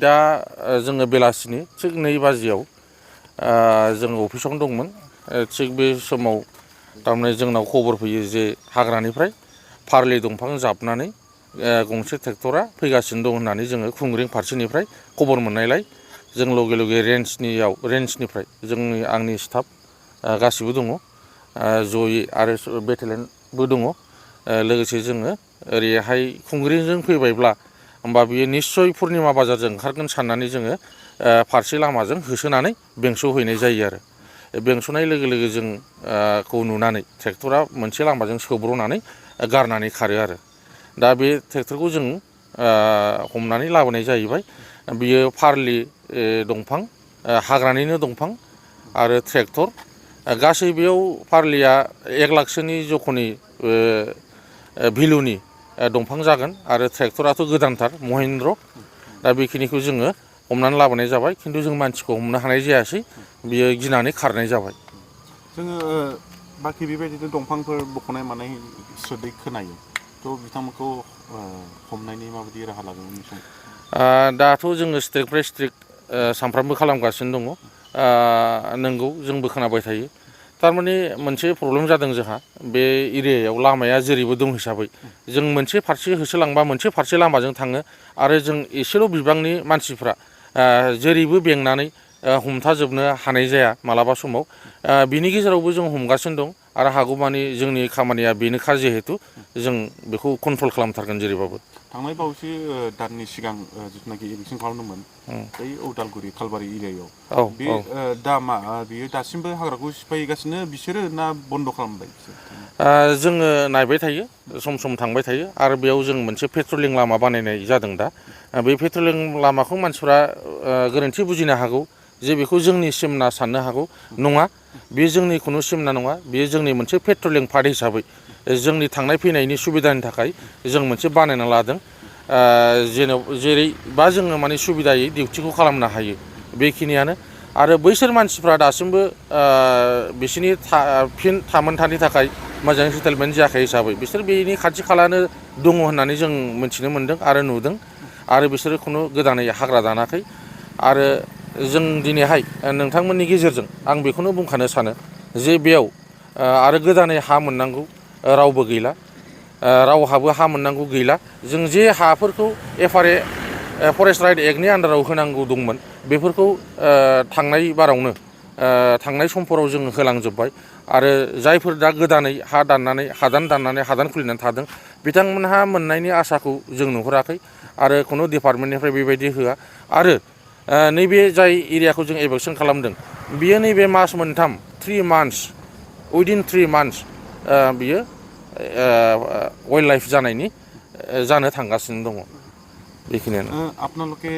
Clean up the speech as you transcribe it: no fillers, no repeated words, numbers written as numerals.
दा जोङो बेलासिनि थिग 2 बाजियाव जों अफिसावनो दंमोन थिग बे समाव थारमाने जोंनाव खबर फैयो जे हाग्रानिफ्राय फारलि दंफां जाबनानै गंसे ट्रेक्टरा फैगासिनो दं होननानै जोङो खुंग्रिं फारसेनिफ्राय खबर मोननायलाय जों लगे लगे रेन्जनिफ्राय आंनि स्टाफ गासिबो दङ जयै आरो बेटेलियनबो दङ लोगोसे जोङो ओरैहाय खुंग्रिंजों फैबायब्ला होमबा बियो निस्सय पुर्निमा बाजारजों ओंखारगोन साननानै जोङो फारसे लामाजों होसोनानै बेंस'हैनाय जायो आरो बेंस'नाय लोगो लोगो जों खौ नुनानै ट्रेक्टरा मोनसे लामाजों सौब्रनानै गारनानै खारो आरो दा बे ट्रेक्टरखौ जों हमनानै लाबोनाय जाहैबाय बियो फारलि दंफां हाग्रानिनो दंफां आरो ट्रेक्टर गासै बेयाव फारलिया 1 लाखसोनि जख'नि भेलुनि दंफां जागोन आरो ट्रेक्टराथ' गोदानथार महिन्द्र दा बेखिनिखौ जोङो हमनानै लाबोनाय जाबाय खिन्थु जों मानसिखौ हमनो हानाय जायासै बियो गिनानै खारनाय जाबाय जोङो बाखि बेबायदिनो दंफांफोर बख'नाय मानाय सोदै खोनायो थ' बिथांमोनखौ हमनायनि माबायदि राहा लागोन उननि समाव दाथ' जोङो स्ट्रिक्टनिफ्राय स्ट्रिक्ट सानफ्रामबो खालामगासिनो दङ नंगौ जोंबो खोनाबाय थायो थारमाने मोनसे प्रब्लेम जादों जोंहा बे एरियायाव लामाया जेरैबो दं हिसाबै जों मोनसे फारसे होसोलांबा मोनसे फारसे लामाजों थाङो आरो जों एसेल' बिबांनि मानसिफ्रा जेरैबो बेंनानै हमथाजोबनो हानाय जाया मालाबा समाव बिनि गेजेरावबो जों हमगासिनो दं आरो हागौमानि जोंनि खामानिया बेनोखा जिहेतु जों बेखौ कन्ट्रल खालामथारगोन जेरैबाबो थांनाय बावैसो दाननि सिगां जिथुनाखि इलेक्सन खालामदोंमोन बै उदालगुरि खालबारि एरियायाव बे दामा बियो दासिमबो हाग्राखौ सिफायगासिनो बिसोरो ना बन्द' खालामबाय जोङो नायबाय थायो सम सम थांबाय थायो आरो बेयाव जों मोनसे पेट्रलिं लामा बानायनाय जादों दा बे पेट्रलिं लामाखौ मानसिफ्रा गोरोन्थि बुजिनो हागौ जे बेखौ जोंनि सिमना साननो हागौ नङा बेयो जोंनि खुनु सिमना नङा बेयो जोंनि मोनसे पेट्रलिं पार्ट हिसाबै जोंनि थांनाय फैनायनि सुबिदानि थाखाय जों मोनसे बानायना लादों जेरैबा जोङो माने सुबिदायै डिउटिखौ खालामनो हायो बेखिनियानो आरो बैसोर मानसिफ्रा दासिमबो बिसोरनि फिन थामोनथानि थाखाय मोजाङै सेटेलमेन्ट जायाखै हिसाबै बिसोर बेनि खाथि खालानो दङ होननानै जों मिथिनो मोन्दों आरो नुदों आरो बिसोरो खुनु गोदानै हाग्रा दानाखै आरो जों दिनैहाय नोंथांमोननि गेजेरजों आं बेखौनो बुंखानो सानो जे बेयाव आरो गोदानै हा मोननांगौ रावबो गैला रावहाबो हा मोननांगौ गैला जों जे हाफोरखौ फरेस्ट राइट एक्टनि आन्दाराव होनांगौ दंमोन बेफोरखौ थांनाय बारावनो थांनाय समफोराव जों होलांजोब्बाय आरो जायफोर दा गोदानै हा दाननानै हादान खुलिनानै थादों बिथांमोनहा मोननायनि आसाखौ जों नुहुराखै आरो खुनु डिपार्टमेन्टनिफ्राय बेबायदि होआ आरो नैबे जाय एरियाखौ जों एभेक्सन खालामदों बियो नैबे मास मोनथाम 3 मान्थस उइदिन 3 मान्थस बियो वाइल्ड लाइफ जानो थांगासिनो दङ बेखिनियानो আপোনালোকে